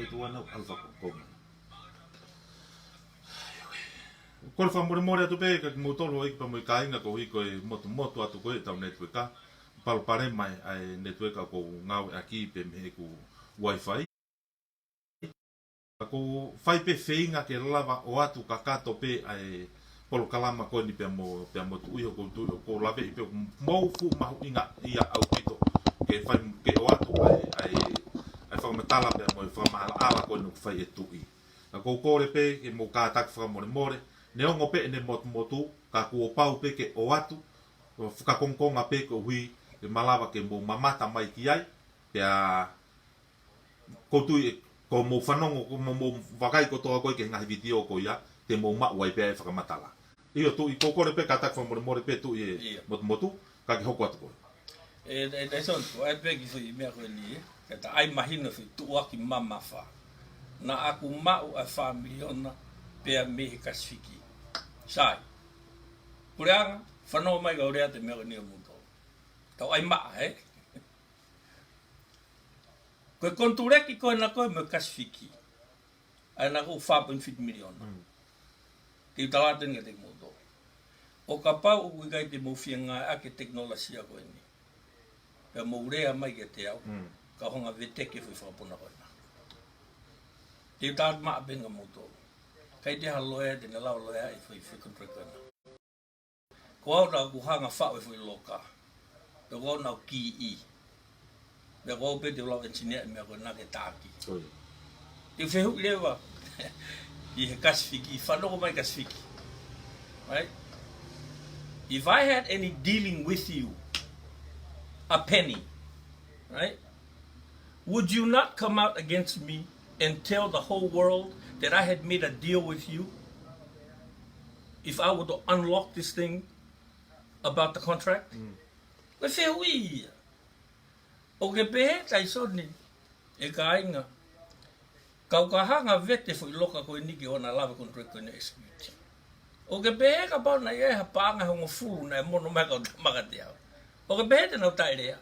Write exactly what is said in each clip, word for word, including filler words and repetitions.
Tuʻa naʻa ku ʻalu fakakonga. Kole fakamolemole atu pē kiate kimoutolu ʻa e ʻEiki pea mo e kāinga koeʻuhi ko e motumotu atu ko ē ʻetau netiueka. Palopalema ʻa e netiueka ʻoku ou ngāueʻaki pē mei heʻeku Wi-Fi. Ka ʻoku ou fai pē feinga ke lava ʻo ʻoatu kakato pē ʻa e polokalama ko eni pea mo, pea mo Tuʻi, ʻoku ou tui ʻoku ou laveʻi pē ʻoku mou fuʻu mahuʻingaʻia ʻaupito ke fai ke ʻoatu ʻa e, ʻa e, ʻa e fakamatala pea mo e fakamaʻalaʻala ko eni ʻoku fai ʻe Tuʻi. Ka ʻoku ou kole pē ke mou kātaki fakamolemole, neongo pē ʻene motumotu, ka kuo pau pē ke ʻoatu, fakakongokonga pē koeʻuhi ke malava ke mou mamata mai ki ai, pea ʻoku ou tui ʻe, ʻoku mou fanongo, ʻoku mou, mou vakai kotoa ko ē ki he ngaahi vitiō ko ia, te mou maʻu ai pē ʻa e fakamatala. ʻIo Tuʻi, ʻoku ou kole pē kātaki fakamolemole pē Tuʻi ʻe motumotu, ka ke hoko atu koe. ʻE, ʻe Tyson, ko e pē ki he foʻi meʻa ko eni, ē? Ke ta ʻai mahino foʻi tuʻuaki mamafa. Naʻa ku maʻu ʻa e fā miliona pea mei he Kasifiki. Sai. Puleʻanga, fanongo mai kau lea atu e meʻa ko eni ʻa moutolu. Tau ʻai maʻa, ē? Ko e konituleki ko ena ko ē mo e Kasifiki. ʻA ena ko e fā poini fā miliona. Te u tala atu eni kiate kimoutolu. ʻO kapau ʻoku ʻikai te mou fie ngāueʻaki e tekinolosia ko eni, pea mou lea mai kiate au, ka u hanga ʻo veteki e foʻi fakapuna ko ena. Te u tala atu maʻa pē eni kia moutolu. ʻIkai te ha loea te ne lava ʻo loea e foʻi, foʻi konituleki ko ena. Ko au naʻa ku hanga ʻo faʻu e foʻi loka. Pea ko au naʻa ku kiʻi. Pea ko au pē te u lava ʻo engineer e meʻa ko ena ke taki. Te u fehuʻi leva ki he Kasifiki, fanongo mai Kasifiki. Right? If I had any dealing with you, a penny, right? Would you not come out against me and tell the whole world that I had made a deal with you? If I were to unlock this thing about the contract? Ko e fehuʻi ia. ʻOku ke pehē Taisoni, e kāinga, kau ka hanga ʻo vete e foʻi loka ko eni ke ʻoua naʻa lava e contract ko eni ʻo execute. ʻOku ke pehē kapau naʻe ʻi ai ha paʻanga ʻe hongofulu naʻe mono mai kau tama kiate au, ʻoku ke pehē te nau taʻelea?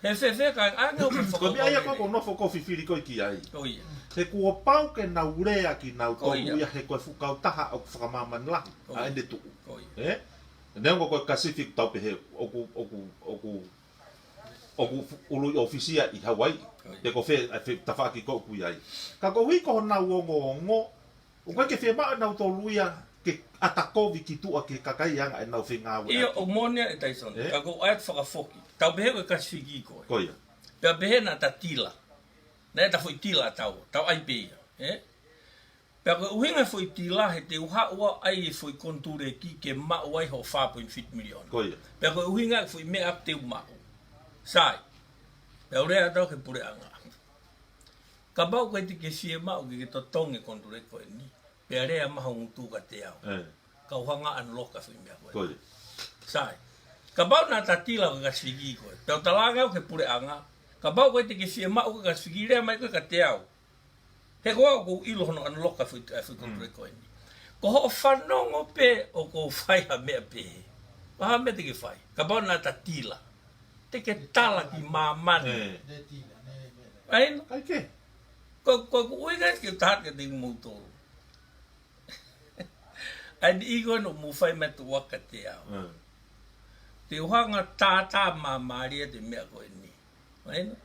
He fēfē ka ange ʻo Ko e meʻa ia ko ē ʻoku ou nofo ʻo fifili ko ē ki ai. Ko ia. He kuo pau ke nau lea kinautolu ia he ko e fuʻu kautaha ʻoku fakamāmani lahi ʻa ʻene tuʻu. Ko ia. Ē? Neongo ko e Kasifiki tau pehē ʻoku, ʻoku, ʻoku, ʻoku ului ʻōfisi ia ʻi Hauaiʻi. Ko ia. Pe ko fē, ʻa e fē tafaʻaki ko ē ʻoku ʻi ai. Ka koeʻuhi ko honau ongoongo, ʻoku ʻikai ke fiemaʻu ʻe nautolu ia ke ʻata kovi ki tuʻa ki he kakai ʻa ia naʻa nau fengāueʻaki. ʻIo, ʻoku moʻoni ia ʻe Taisoni. Ē? Ka ʻoku ou ʻai atu e fakafoki. Tau pehē ko e Kasifiki ko ē. Ko ia. Pea pehē naʻa ta tila. Naʻe ta foʻi tila ʻa taua. Tau ʻai pē ia. Ē? Pea ko e ʻuhinga e foʻi tila he te u haʻu au ʻo ʻai e foʻi konituleki ke maʻu ai hoʻo fā poini fā miliona. Ko ia. Pea ko e ʻuhinga e foʻi meʻa ʻoku te u maʻu. Sai. Pea u lea atu au ki he puleʻanga. Kapau ʻoku ʻikai te ke fiemaʻu ke ke totongi e konituleki ko eni, pea lea mai ho ngutu kiate au. Ē. Kau hanga ʻo unlock e foʻi meʻa ko ē. Ko ia. Sai. Kapau naʻa ta tila ko e Kasifiki ko ē. Pea u talaange au ki he puleʻanga. Kapau ʻoku ʻikai te ke fiemaʻu ko e Kasifiki, lea mai ko ē kiate au. He ko au ʻoku ou ʻilo hono unlock e foʻi, e foʻi konituleki ko eni. Ko hoʻo fanongo pē ʻoku ou fai ha meʻa pehē. Ko e hā e meʻa te ke fai? Kapau naʻa ta tila. Te ke tala ki māmani. Ē. ʻAi ena? ʻAi ke. Ko, ko, ko e ʻuhinga ke u tala atu kiate kimoutolu. ʻA e niʻihi ko ē naʻa mou fai mai e tuʻuaki kiate au. Ē. Te u hanga ʻo tātā māmālie atu e meʻa ko eni. ʻAi ena?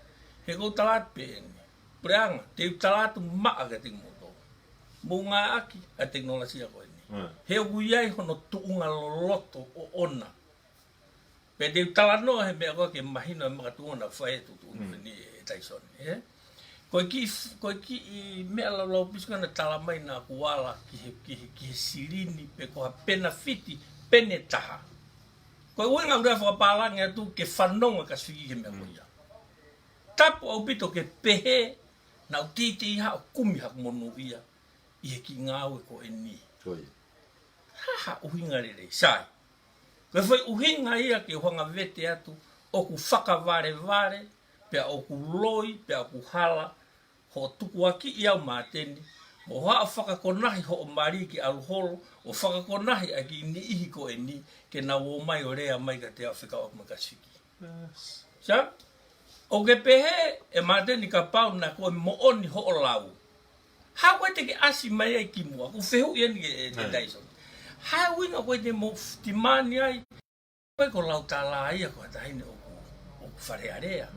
He ʻoku ou tala atu pē eni. Puleʻanga, te u tala atu maʻa kiate kimoutolu. Mou ngāueʻaki ʻa e tekinolosia ko eni. Ē. He ʻoku ʻi ai hono tuʻunga loloto ʻoʻona. Pea te u talanoa he meʻa ko ē ke mahino e makatuʻunga naʻa ku fai e tuʻutuʻuni ko eni ʻe Taisoni, ē? Ko e kiʻi f-, ko e kiʻi meʻa laulau pisi ko ē naʻe tala mai naʻa ku ala ki he, ki he, ki he silini pe ko ha penafiti pene taha. Ko e ʻuhinga ʻoku ou fakapālangi atu ke fanongo e Kasifiki ki he meʻa ko ia. Tapu ʻaupito ke pehē naʻa ku teitei haʻu ʻo kumi haku monūʻia ʻi he kiʻi ngāue ko eni. Ko ia. Hā ha ʻuhinga lelei, sai. Ko e foʻi ʻuhinga ia ke u hanga ʻo vete atu, ʻoku fakavalevale, pea ʻoku loi, pea ʻoku hala hoʻo tukuakiʻi au Māteni, mo haʻo fakakonahi hoʻo mali ki ʻAluholo, ʻo fakakonahi ʻa e kiʻi niʻihi ko eni, ke nau ō mai ʻo lea mai kiate au fekauʻaki mo e Kasifiki. Yes. Sai? ʻOku ke pehē ʻe Māteni kapau naʻe ko e moʻoni hoʻo lau, hā ko ē te ke ʻasi mai ai kimuʻa? Ko e fehuʻi eni ki he, ʻe, Tyson. Hā e ʻuhinga ko ē te mou f-, timani ai? Ko e, ko Lautala ia ko e taʻahine ʻoku, ʻoku Fale Alea.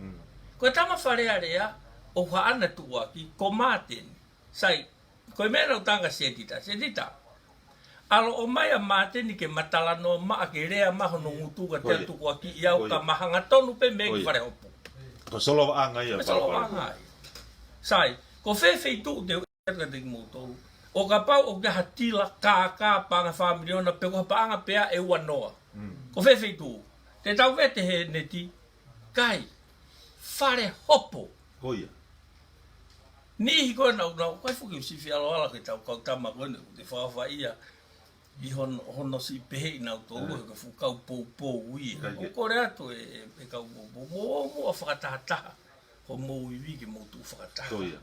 Ko e tama Fale Alea ʻoku haʻana tuʻuaki ko Māteni. Sai, ko e meʻa naʻa ku talaange kia Setita. Setita, ʻalu ʻo ʻomai ʻa Māteni ke ma talanoa maʻa ke lea mai hono ngutu ka te tukuakiʻi au ka ma hanga tonu pē mei Falehopo. Ko e solovaʻanga ia. Ko e solovaʻanga ia. Sai, ko fē feituʻu te u ʻeke atu kiate kimoutolu? ʻO kapau ʻoku ʻi ai ha tila, kākā, paʻanga fā miliona, pe ko ha paʻanga pea ʻe ua noa. Ko fē feituʻu? Te tau vete he neti, kai, Falehopo. Ko ia. Niʻihi ko ē naʻa ku, naʻa ku ʻai foki ʻo sifi ʻaloʻalo ki he tau kau tama ko eni, ʻoku te fakafaʻia ʻi hon-, hono siʻi pehē ʻe nautolu he ko e fuʻu kau poupou ia. ʻOku ou kole atu ʻe, ʻe, ʻe kau poupou, mou, mou fakatahataha homou ivi ke mou tuʻu fakataha. Ko ia.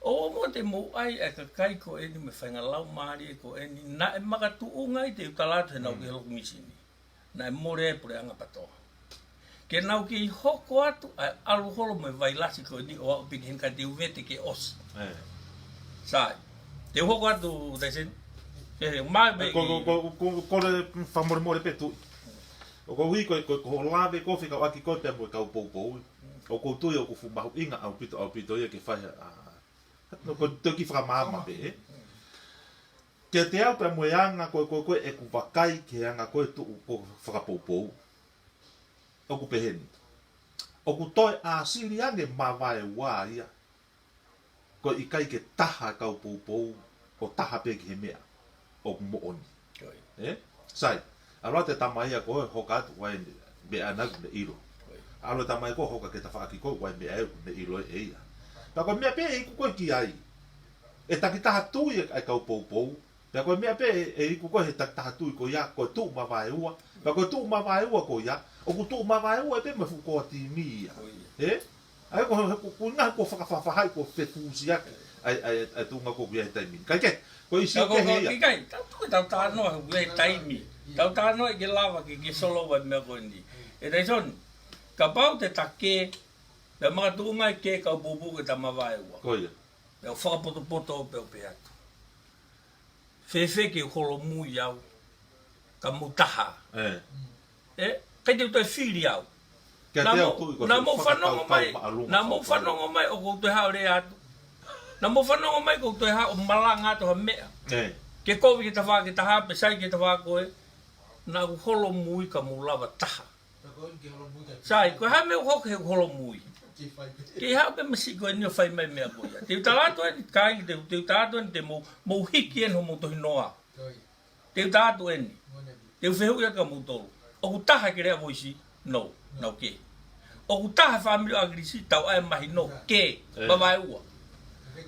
ʻO mou te mou ʻai ʻa e kakai ko eni mo e faʻahinga laumālie ko eni naʻe makatuʻunga ai, te u tala atu he naʻa ku ʻi he Lokumisini. Naʻe mole ai e puleʻanga PATOA. Ke nau kei hoko atu ʻa e ʻalu holo mo e vailasi ko eni ʻo aʻu pē ki heni ka te u vete ke ʻosi. Sai. Te u hoko atu, Tyson. Ke he mai pē ko, ko, ko, ko, ko e fakamolemole pē Tuʻi. ʻOku ou ʻi ko, ko, ko hoʻo lave ko e fekauʻaki ko ē pea mo e kau poupou. ʻOku ou tui ʻoku fuʻu mahuʻinga ʻaupito, ʻaupito ia ke fai ʻa, ʻa, no ko e toki fakamaama pē, ē? Kiate au pea mo e anga ko ē, ko ē, ko ē ʻeku vakai ki he anga ko ē tuʻu ko e fakapoupou. ʻOku pehē ni. ʻOku toe ʻāsili ange mavaeua ia. Ko e ʻikai ke taha e kau poupou ʻo taha pē ki he meʻa ʻoku moʻoni. Ē? Sai, ʻalu atu e tama ia ko ē hoka atu ʻa e meʻa naʻa ku ne ʻilo. ʻAlu e tama ia ko ē hoka ki he tafaʻaki ko ē ʻa e meʻa ʻoku ne ʻilo ʻe ia. Pea ko e meʻa pē ʻe iku ko ē ki ai. ʻE takitaha tui e, e kau poupou. Pea ko e meʻa pē ʻe, ʻe iku ko ē he takitaha tui ko ia, ko e tuʻu mavaeua. Pea ko e tuʻu mavaeua ko ia, ʻoku tuʻu mavaeua pē mo e fuʻu koa timi ia. Ē? ʻA ia ko, ko, ko e ngaahi ko e fakafaʻafaʻahi ko e fekusi ake ʻa e, ʻa e, ʻa e tuʻunga ko ia he taimi ni. Ka ʻikai, ko e isi ka ko, kehe ko ia. ʻIkai, tau tuku tau talanoa he kuo ʻi ai e taimi. Tau talanoa ʻi ke lava ke, ke solova e meʻa ko eni. ʻE Tyson, kapau te ta kē, pea makatuʻunga ai ke kau poupou ke ta mavaeua. Ko ia. Pea u fakapotopoto pea u pehē atu. Fēfē ke u holomui au ka mou taha? Ē. Ē, ʻikai te u toe fili au. Naʻa mou fanongo mai, naʻa mou fanongo mai ʻoku ou toe haʻu ʻo lea atu. Naʻa mou fanongo mai ʻoku ou toe haʻu ʻo malanga atu ha meʻa. Ē. Ke kovi ki he tafaʻaki ʻe taha, pe sai ki he tafaʻaki ko ē. Naʻa ku holomui ka mou lava taha. Sai, ko e hā e meʻa ʻoku hoko he holomui? Kei haʻu pē masiʻi ko eni ʻo fai mai e meʻa ko ia. Te u tala atu eni, kāinga, te u, te u tala atu eni, te mou, mou hiki eni homou tohinoa. Te u tala atu eni. Te u fehuʻi atu kia moutolu. ʻOku taha e keleʻa Voisi? No, nau kē. ʻOku taha e fāmili ʻo ʻAkilisi, tau ʻai mahino, kē, mavaeua.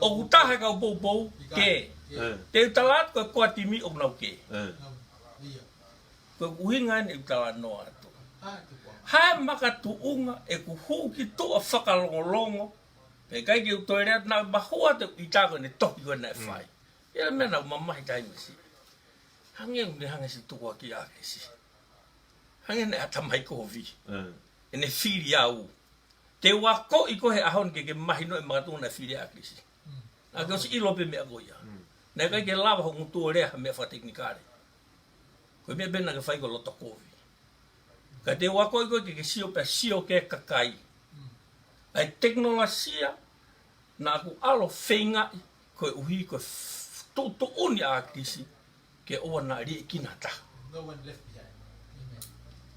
ʻOku taha e kau poupou? Kē. Te u tala atu ko e koa timi ʻoku nau kē. Ko e ʻuhinga eni ʻeku talanoa atu. Hā e makatuʻunga ʻeku hū ki tuʻa fakalongolongo, pea ʻikai ke u toe lea atu, naʻa mahua atu ʻeku ʻita ko ʻene tohi ko ē naʻe fai. ʻI ai e meʻa naʻa ku mamahi taimi siʻi. Hangē ʻoku ne hanga ʻe siʻi tukuakiʻi ʻa ʻAkilisi. Hangē naʻe ʻatamai kovi. ʻEne fili au. Te u akoʻi koe he ʻaho ni ke ke mahino e makatuʻunga naʻe fili ai ʻa ʻAkilisi. Naʻa ke ʻosi ʻilo pē meʻa ko ia. Naʻe ʻikai ke lava ho ngutu ʻo lea ha meʻa fakatekinikale. Ko e meʻa pē naʻa ke fai ko e loto kovi. Ka te u akoʻi koe ke ke sio pea sio ki he kakai. ʻA e tekinolosia naʻa ku ʻalu ʻo feingaʻi koeʻuhi ko e f-, tuʻutuʻuni ʻa ʻAkilisi ke ʻoua naʻa liʻekina ha taha.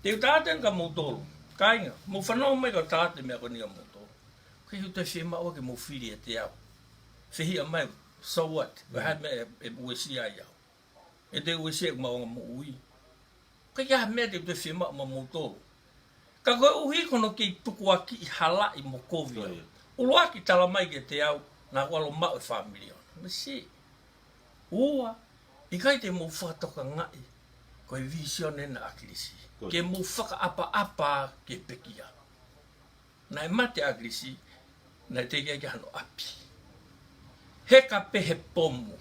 Te u tala atu eni kia moutolu. Kāinga, mou fanongo mai ka u tala atu e meʻa ko eni kia moutolu. ʻOku ʻikai ke u toe fiemaʻu ke mou fili ʻiate au. Fehiʻa mai, so what? Ko e hā e meʻa ʻe, ʻe uesia ai au? ʻE toe uesia ʻeku maʻuʻanga moʻui? ʻIkai ha meʻa te u toe fiemaʻu maʻamoutolu. Ka koeʻuhi ko hono kei tukuakiʻi halaʻi mo kovi au. ʻUluaki, tala mai kiate au naʻa ku ʻalu ʻo maʻu e fā miliona. Masiʻi. Ua, ʻikai te mou fakatokangaʻi ko e vīsone ʻa ʻAkilisi. Ke mou fakaʻapaʻapa ki he pekia. Naʻe mate ʻa ʻAkilisi, naʻe teʻeki ai ke ʻi ai hano ʻapi. Heka pē he pomu.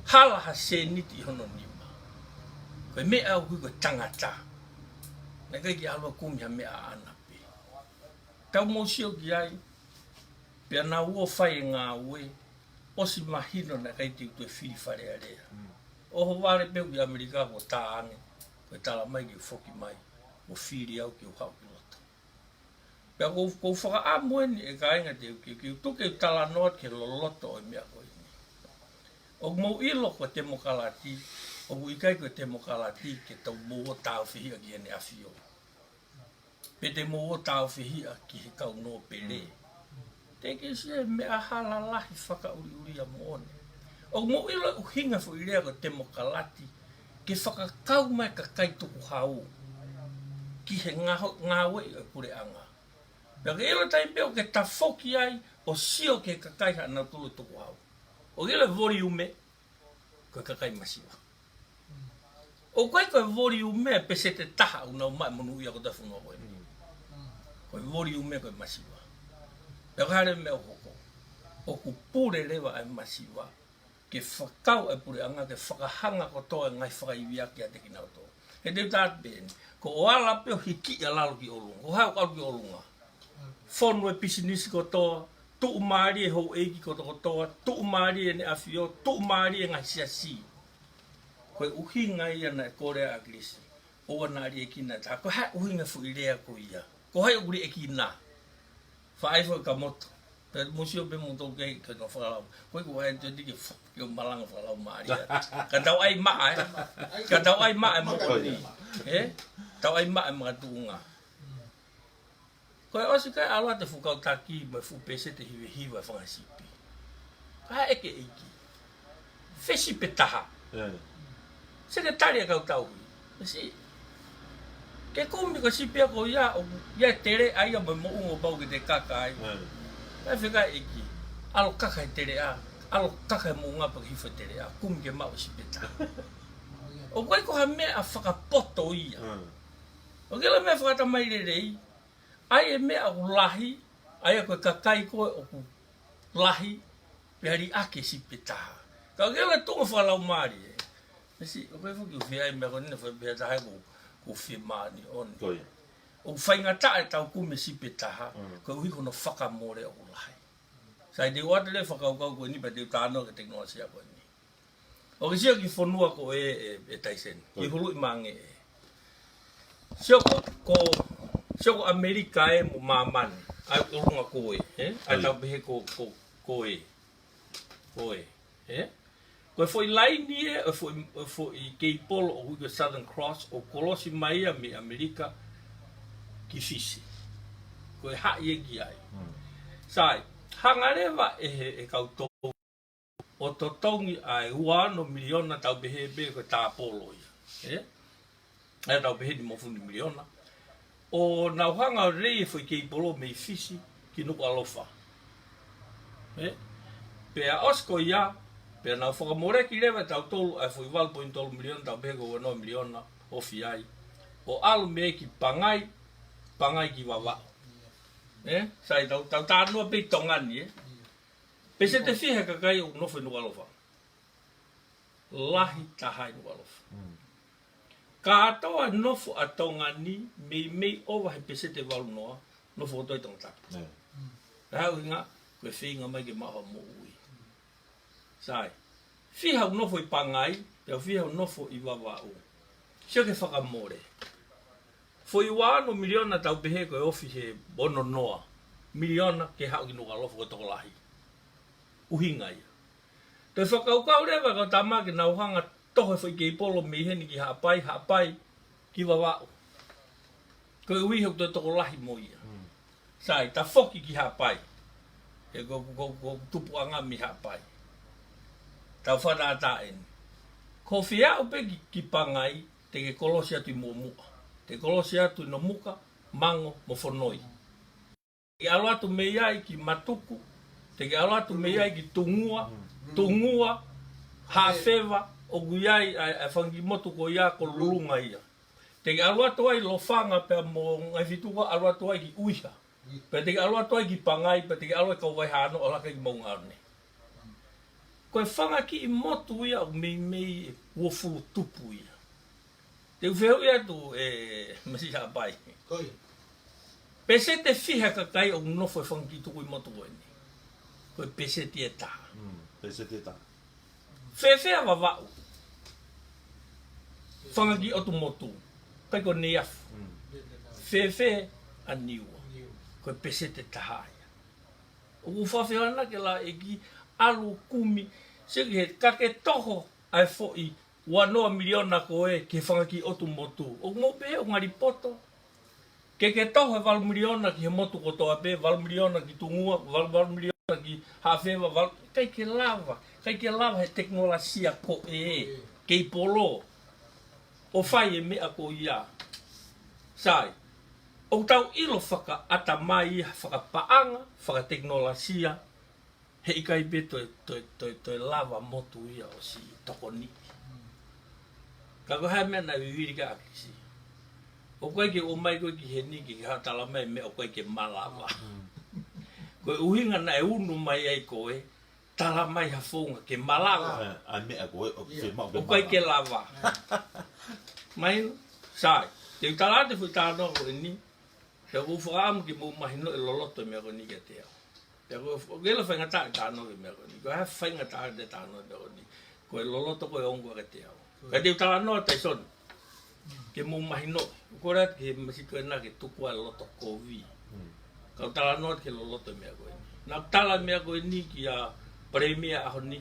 Hala ha sēniti ʻi hono nima. Ko e meʻa ʻoku ui ko e tangata. Naʻe ʻikai ke ʻalu ʻo kumi ha meʻa ʻaʻana pē. Kau mou sio ki ai, pea naʻa nau ō fai e ngāue, ʻosi mahino naʻe ʻikai te u toe fili Fale Alea. ʻOhovale pē ki ʻAmelika kuo tā ange, ko e tala mai ke u foki mai, ʻo fili au ke u haʻu ki loto. Pea ʻoku ou, ʻoku ou fakaʻamu eni ʻe kāinga te u ke, ke u tuku e talanoa ke loloto ʻo e meʻa ko eni. ʻOku mou ʻilo ko e temokalati, ʻoku ʻikai ko e temokalati ke tau mou ō tāufehiʻa ki heʻene ʻafio. Pe te mou ō tāufehiʻa ki he kau nōpele. Te ke sio he meʻa hala lahi fakaʻuliʻulia moʻoni. ʻOku mou ʻilo e ʻuhinga foʻi lea ko e temokalati ke fakakau mai e kakai tukuhau ki he ngaho-, ngāueʻi ʻo e puleʻanga. Pea ke ʻilo taimi pē ʻoku ke tafoki ai ʻo sio ki he kakai haʻanautolu tukuhau. ʻOku ʻilo e voliume, ko e kakai masiva. ʻOku ʻikai ko e voliume e peseti ʻe taha ʻoku nau maʻu e monūʻia kotoa e fonua ko eni. Ko e voliume ko e masiva. Pea ko e hā leva e meʻa ʻoku hoko? ʻOku pule leva e masiva ke fakakau e puleʻanga ke fakahanga kotoa e ngaahi fakaivia kiate kinautolu. He te u tala atu pē eni, ko e ala pē ʻo hiki ʻa lalo ki ʻolunga. Ko hai ʻoku ʻalu ki ʻolunga? Fonu e pisinisi kotoa, tuʻumālie e houʻeiki kotokotoa, tuʻumālie ʻEne ʻAfio, tuʻumālie e ngaahi siasi. Ko e ʻuhinga ia naʻe kole ai ʻa ʻAkilisi, ʻoua naʻa liʻekina e taha. Ko e hā e ʻuhinga foʻi lea ko ia? Ko hai ʻoku liʻekina? Faʻa ʻai foki ka moto. Pea mou sio pē moutolu ki he, ki he fakalau. Ko e ko hai te tiki f-, ke malanga fakalaumālie. Ka tau ʻai maʻa, ē? Ka tau ʻai maʻa e moʻoni. Ē? Tau ʻai maʻa e makatuʻunga. Ko e ʻosi kae ʻalu atu e fuʻu kau taki mo e fuʻu peseti ʻe hivahiva e fanga sipi. Kae ʻeke ʻEiki, fē sipi ʻe taha? Sekitali e kau tauhi. Mesi, ke kumi ko e sipi ia ko ia, ʻoku ʻi ai e teleʻa ia mo e moʻunga ʻoku pau ke te kaka ai. Kae fekau e ʻEiki, ʻalu ʻo kaka he teleʻa, ʻalu ʻo kaka he moʻunga pea ke hifo e teleʻa, kumi ke maʻu e sipi ʻe taha. ʻOku ʻikai ko ha meʻa fakapoto ia. ʻOku ʻilo e meʻa fakatamai lelei, ʻai e meʻa ʻoku lahi, ʻa ia ko e kakai ko ē ʻoku lahi, pea liʻaki e sipi ʻe taha. Ka ʻoku ʻilo e tuʻunga fakalaumālie. Mesi, ʻoku ʻikai foki ʻoku fie ʻai e meʻa ko eni naʻe fai pē ʻe ha taha he ʻoku, ʻoku fiemālie ʻoni. ʻOku faingataʻa ʻetau kumi e sipi ʻe taha, koeʻuhi ko hono fakamole ʻoku lahi. Sai, te u ʻoatu leva e fakakaukau ko eni pea te u talanoa ki he tekinolosia ko eni. ʻOku ke sio ki he fonua ko ē, ē, ē Taiseni, ki Huluʻi Māngeʻē. Sio ko, ko, sio ko ʻAmelika ē mo māmani, ʻa e ʻolunga ko ē, ē? ʻA e tau pehē ko, ko, ko ē. Ko ē, ē? Ko e foʻi laini ē, ʻo e foʻi, ʻo e foʻi keipolo ʻoku ui ko e Southern Cross, ʻoku kolosi mai ia mei ʻAmelika ki Fisi. Ko e haʻi ē ki ai. Sai, hanga leva ʻe he, ʻe he kau tō ʻo totongi ʻa e ua ono miliona tau pehē pē ko e tāpolo ia. Ē? ʻA ia tau pehē ni mo funi miliona. ʻO nau hanga ʻo lei e foʻi keipolo mei Fisi ki Nukuʻalofa. Ē? Pea ʻosi ko ia, pea nau fakamoleki leva ʻe tautolu ʻa e foʻi valu poini tolu miliona tau pehē ko e ua ono miliona ʻoku ofi ai. ʻO ʻalu mei ai ki Pangai, Pangai ki Vavaʻu. Ē? Sai tau, tau talanoa pē ʻi Tonga ni, ē? Peseti fiha e kakai ʻoku nofo ʻi Nukuʻalofa? Lahi taha ʻi Nukuʻalofa. Kātoa e nofo ʻa Tonga ni, meimei ʻova he peseti ʻe valu noa, nofo kotoa ʻi Tongatapu. Ko e hā e ʻuhinga? Ko e feinga mai ke maʻu ha moʻui. Sai. Fiha ʻoku nofo ʻi Pangai, pea fiha ʻoku nofo ʻi Vavaʻu. Sio ki he fakamole. Foʻi ua ono miliona tau pehē ko e ofi he ono noa miliona ke haʻu ki Nukuʻalofa ko e tokolahi. ʻUhinga ia. Toe fakakaukau leva e kau tama ke nau hanga ʻo toho e foʻi keipolo mei heni ki Haʻapai, Haʻapai ki Vavaʻu. Koeʻuhi he ʻoku toe tokolahi mo ia. Sai, tafoki ki Haʻapai. He ko, ko, ko, ko tupuʻanga mei Haʻapai. Tau fakatātā eni. Ko e fie aʻu pē ki, ki Pangai, te ke kolosi atu ʻi Muʻomuʻa. Te ke kolosi atu ʻi Nomuka, Mango, mo Fonoi. Te ke ʻalu atu mei ai ki Matuku, te ke ʻalu atu mei ai ki Tungua, Tungua, Haʻafeva, ʻoku ʻi ai ʻa e, ʻa e fanga kiʻi motu ko ia ko Lulunga ia. Te ke ʻalu atu ai Lofanga pea mo Ngaahi Fitu ko ē ʻalu atu ai ki ʻUiha. Pea te ke ʻalu atu ai ki Pangai, pea te ke ʻalu ai Kauvai Hano, ʻalu hake ki Maungaone. Ko e fanga kiʻi motu ia ʻoku meimei ʻe uofulu tupu ia. Te u fehuʻi atu ē, Mesi Haʻapai. Ko ia. Peseti fiha kakai ʻoku nofo he fanga kiʻi tukui motu ko eni? Ko e peseti ʻe taha. Mm, peseti ʻe taha. Fēfē ʻa Vavaʻu? Fanga kiʻi ʻotu motu. ʻIkai ko Neiafu. Mm. Fēfē ʻa Niua? Ko e peseti ʻe taha ia. ʻOku fafehana ke la ʻEiki ʻalu kumi. Seki he ka ke toho ʻa e foʻi uanoa miliona ko ē ki he fanga kiʻi ʻotu motu. ʻOku mou pehē ʻoku ngali poto? Ke ke toho he valu miliona ki he motu kotoa pē, valu miliona ki Tungua, valu, valu miliona ki Haʻafeva, valu, ʻikai ke lava, ʻikai ke lava he tekinolosia ko ē, kei polo, ʻo fai e meʻa ko ia. Sai, ʻoku tau ʻilo fakaʻatamai ia fakapaʻanga, fakatekinolosia, he ʻikai pē toe, toe, toe, toe lava motu ia ʻo siʻi tokoniʻi. Ka ko e hā e meʻa naʻe vivili ki ai ʻa ʻAkisi? ʻOku ʻikai ke ʻomai koe ki heni ke ke haʻu ʻo tala mai meʻa ʻoku ʻikai ke malava. Ko e ʻuhinga naʻe unu mai ai koe, tala mai ha founga ke malava. ʻA e, ʻa e meʻa ko ē, ʻoku fiemaʻu ke malava. ʻOku ʻikai ke lava. Mahino, sai. Te u tala atu e foʻi talanoa ko eni. Pea ʻoku ou fakaʻamu ke mou mahinoʻi e loloto e meʻa ko eni kiate au. Pea ko, ʻoku ʻikai ke faingataʻa e talanoa ki he meʻa ko eni. Ko e hā e faingataʻa e talanoa ki he meʻa ko eni? Ko e loloto ko ē ʻoku ʻoange kiate au. Ka te u talanoa, Taisoni, ke mou mahinoʻi. ʻOku ou kole atu ki he masiʻi ko ena ke tuku ʻa e loto kovi. Ka u talanoa ki he loloto e meʻa ko eni. Naʻa ku tala e meʻa ko eni kia Palēmia ʻaho ni,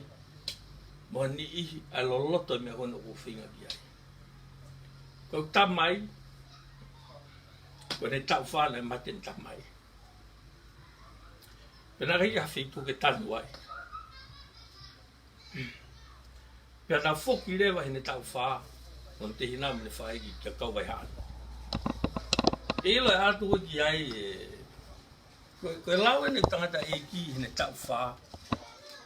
mo ha niʻihi, ʻa e loloto e meʻa ko eni ʻoku ou feinga ki ai. Ko ʻeku tamai, ko ʻene taʻu fā naʻe mate ʻene tamai. Pea naʻe ʻikai ha feituʻu ke tanu ai. Pea naʻe foki leva heʻene taʻu fā, mo ʻene tehina mo ʻene faʻē ki, kia Kauvaihaʻano. ʻE ʻilo atu ki ai e, ko, ko e lau eni ʻa e tangataʻeiki heʻene taʻu fā,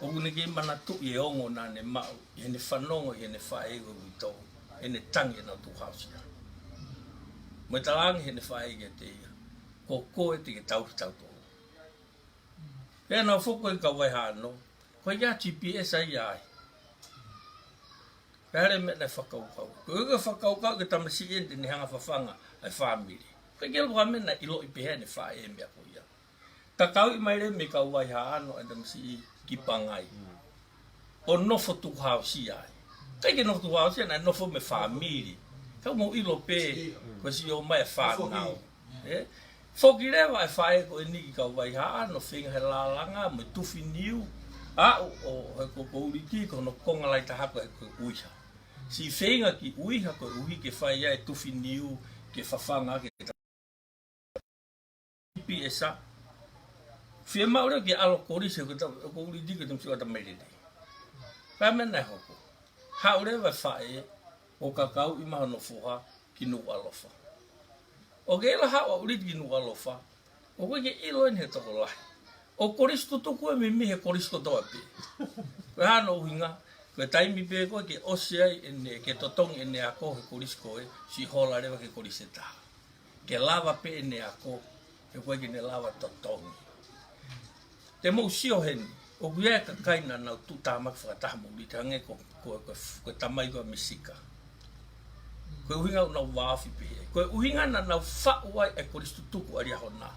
ʻoku ne kei manatuʻi e ongo naʻa ne maʻu, ʻi heʻene fanongo ʻi heʻene faʻē ko e uitou, ʻene tangi ʻenau tukuhausia. Mo e talaange heʻene faʻē kiate ia, ko koe te ke tauhi tautolu. Pea naʻe foki ko ē ki Kauvaihaʻano, ko e ʻikai ha G P S ia ai. Pea ʻi ai e meʻa naʻe fakakaukau. Ko e fakakaukau ke tamasiʻi eni te ne hanga ʻo fafanga ʻa e fāmili. Ko e ʻikai ke ʻi ai ha meʻa naʻe ʻiloʻi pehē ʻe heʻene faʻē e meʻa ko ia. Ka kau mai leva mei Kauvaihaʻano ʻa e tamasiʻi ki Pangai. ʻO nofo tukuhausia ai. ʻIkai ke nofo tukuhausia, naʻe nofo mo e fāmili. Ka mou ʻilo pē, ko e siʻi ō mai e fānau. ʻE? Foki leva e faʻē ko eni ki Kauvaihaʻano, feinga he lālanga mo e tufi niu. ʻAʻu ʻo, he ko, ko Uliti, ko hono konga lahi taha ko ē ko e ʻuiha. Siʻi feinga ki ʻuiha koeʻuhi ke fai ai e tufi niu, ke fafanga ke P S A. Fiemaʻu leva ke ʻalu ʻo kolisi ko ta, ko Uliti ko e tamasiʻi ʻoku ʻatamai lelei. Pea meʻa naʻe hoko. Haʻu leva e faʻē ʻo kakauʻi mai hono foha ki Nukuʻalofa. ʻOku ke ʻilo haʻu ʻa Uliti ki Nukuʻalofa, ʻoku ʻikai ke ʻilo eni he tokolahi. ʻOku kolisi tutuku e mimi he kolisi kotoa pē. Ko e hā hono ʻuhinga? Ko e taimi pē ko ē ke ʻosi ai ʻene, ke totongi ʻene ako he kolisi ko ē, siʻi hola leva ki he kolisi ʻe taha. Ke lava pē ʻene ako, he ʻoku ʻikai ke ne lava totongi. Te mou sio heni, ʻoku ʻi ai e kakai naʻa nau tuʻutāmaki fakataha mo Uliti, hangē ko, ko, ko, ko e tamai ko ē ʻa Misika. Ko e ʻuhinga ʻoku nau vāofi pehē. Ko e ʻuhinga naʻa nau faʻu ai e kolisi tutuku ʻa Liahona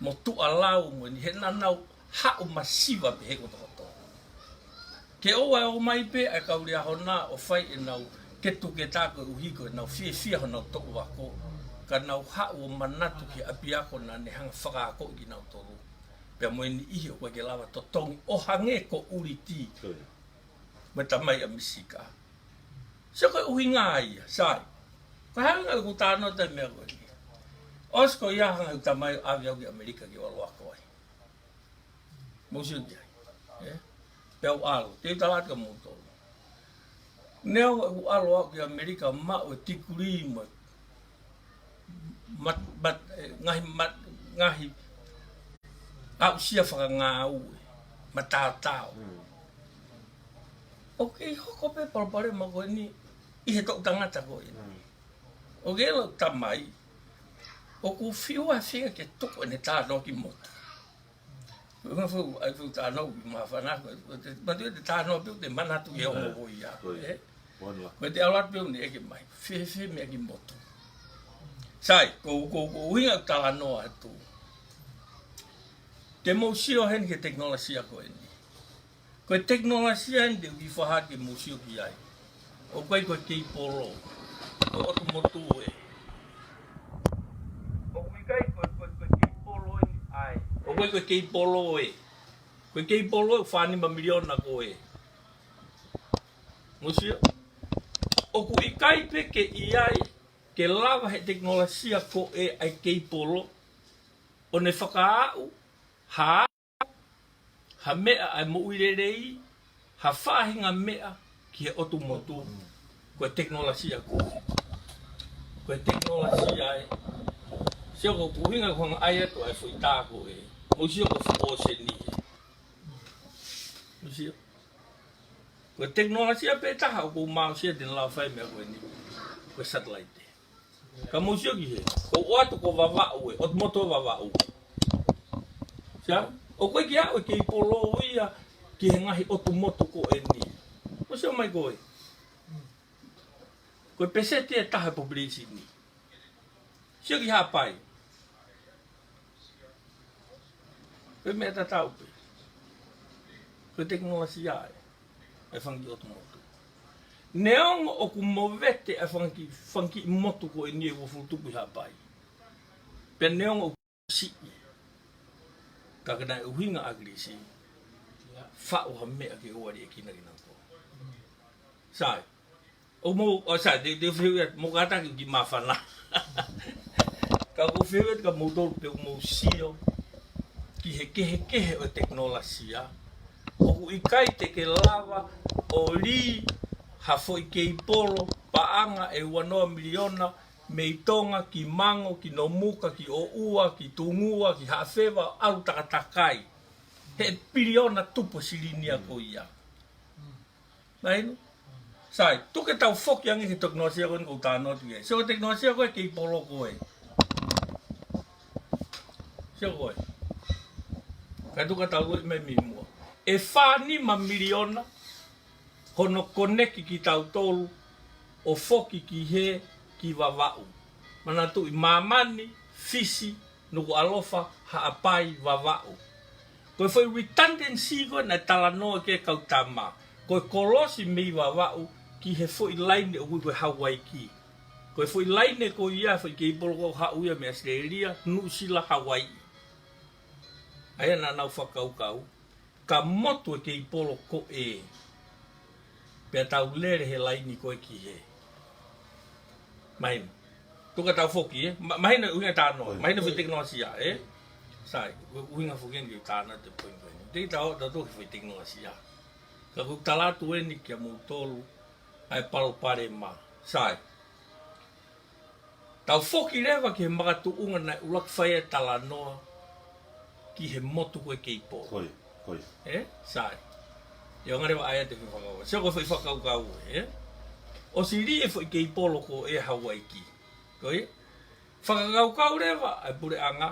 mo Tuʻalau mo eni, he naʻa nau haʻu masiva pē he kotokoto. Ke ʻoua ʻe ō mai pē ʻa e kau Liahona ʻo fai ʻenau ketuketa koeʻuhi ko ʻenau fiefia honau toʻu ako, ka nau haʻu ʻo manatu ki he ʻapiako naʻa ne hanga ʻo fakaakoʻi kinautolu. Pea mo e niʻihi ʻoku ʻikai ke lava totongi ʻo hangē ko Uliti. Ko ia. Mo e tamai ʻa Misika. Sio ko e ʻuhinga ia, sai. Ko e hā e ʻuhinga ʻoku ou talanoa atu ai e meʻa ko eni? ʻOsi ko ia hanga ʻe heʻeku tamai ʻo ʻave au ki ʻAmelika ke u ʻalu ʻo ako ai. Mou sio ki ai. ʻE? Pea u ʻalu. Te u tala atu kia moutolu. Neongo ʻeku ʻalu au ki ʻAmelika maʻu e tikilī mo e mat-, mat-, e, ngaahi mat-, ngaahi aʻusia fakangāue, mataotao. ʻOku kei hoko pē palopalema ko eni ʻi he toʻu tangata ko eni. ʻOku ke ʻilo, tamai, ʻoku fiu ʻa e feinga ke tuku ʻene talanoa ki motu. Ko e ʻuhinga ʻoku ou, ʻai ʻoku ou talanoa ki māfana, ko e, ko e te, matu e te talanoa pē ʻo te manatu ki he ongo ko ia. Ko ia. ʻE? Ko e te ʻalu atu pē ʻo ne ʻeke mai. Fēfē e meʻa ki motu? Sai, ko, ko, ko e ʻuhinga ʻeku talanoa atu. Te mou sio heni ki he tekinolosia ko eni. Ko e tekinolosia eni te u kiʻi fakahā ke mou sio ki ai. ʻOku ʻikai ko e keipolo. Ko e ʻotu motu ē. ʻOku ʻikai ko e, ko e, ko e keipolo eni ʻa e. ʻOku ʻikai ko e keipolo ē. Ko e keipolo ē ʻoku fā nima miliona ko ē. Mou sio? ʻOku ʻikai pē ke ʻi ai ke lava he tekinolosia ko ē ʻa e keipolo ʻo ne fakaaʻu ha, ha meʻa ʻa e moʻui lelei, ha faʻahinga meʻa ki he ʻotu motu. Ko e tekinolosia ko ē. Ko e tekinolosia ē. Sio ko e ʻuhinga ko e hanga ʻai atu ʻa e foʻi tā ko ē. Mou sio ko e foʻi ʻōseni ē. Mou sio. Ko e tekinolosia pē taha ʻoku ou maʻu sia te ne lava fai meʻa ko eni. Ko e satellite. Ka mou sio ki hē. Ko e ʻoatu ko Vavaʻu ē. ʻOtu motu Vavaʻu. Sio? ʻOku ʻikai ke aʻu e keipolo ia ki he ngaahi ʻotu motu ko eni. Mou sio mai ko ē. Ko e peseti ʻe taha e population ni. Sio ki Haʻapai. Ko e meʻa tatau pē. Ko e tekinolosia ē. ʻA e fanga kiʻi ʻotu motu. Neongo ʻoku movete ʻa e fanga kiʻi, fanga kiʻi motu ko eni ʻe uofulu tupu ʻi Haʻapai. Pea neongo ʻoku siʻi. Ka ko e ʻuhinga ʻa e ʻAkilisi. Faʻu ha meʻa ke ʻoua ʻe liʻekina kinautolu. Sai. ʻOku mou, ʻo sai, te, te u fehuʻi atu, mou kātaki ke māfana. Ka ʻoku ou fehuʻi atu kia moutolu pe ʻoku mou sio ki he kehekehe ʻo e tekinolosia. ʻOku ʻikai te ke lava ʻo lī ha foʻi keipolo paʻanga ʻe uanoa miliona mei Tonga ki Mango, ki Nomuka, ki ʻOʻua, ki Tungua, ki Haʻafeva, ʻalu takatakai. He piliona tupu e silini ia ko ia. Mahino? Sai, tuku ke tau foki ange ki he tekinolosia ko eni ʻoku ou talanoa atu ki ai. Sio ko e tekinolosia ko ē keipolo ko ē. Sio ko ē. Kae tuku ke tau lue mai mei muʻa. ʻE fā nima miliona hono koneki kitautolu ʻo foki ki hē ki Vavaʻu. Manatuʻi māmani, Fisi, Nukuʻalofa, Haʻapai, Vavaʻu. Ko e foʻi redundancy ko ē naʻe talanoa ki ai e kau tama. Ko e kolosi mei Vavaʻu ki he foʻi laine ʻoku ui ko e Hawaiki. Ko e foʻi laine ko ia, foʻi keipolo ko ē ʻoku haʻu ia mei ʻAositelēlia, Nuʻusila, Hawaiʻi. ʻA ia naʻa nau fakakaukau ka motu e keipolo ko ē. Pea tau lele he laini ko ē ki hē. Mahino. Tuku ke tau foki ē. Ma-, mahino e ʻuhinga e talanoa. Mahino e foʻi tekinolosia ē. Sai, ʻuhinga foki eni ke talanoa atu e poini ko eni. Te tau, tau toki foʻi tekinolosia. Ka ʻoku ou tala atu eni kia moutolu ʻa e palopalema. Sai. Tau foki leva ki he makatuʻunga naʻe ʻuluaki fai ai e talanoa ki he motu ko ē keipolo. Ko ia, ko ia. Ē? Sai. ʻIo, hanga leva ʻai atu e foʻi fakakaukau. Sio ko e foʻi fakakaukau ē. ʻOsi lī e foʻi keipolo ko ē Hawaiki. Ko ia? Fakakaukau leva ʻa e puleʻanga.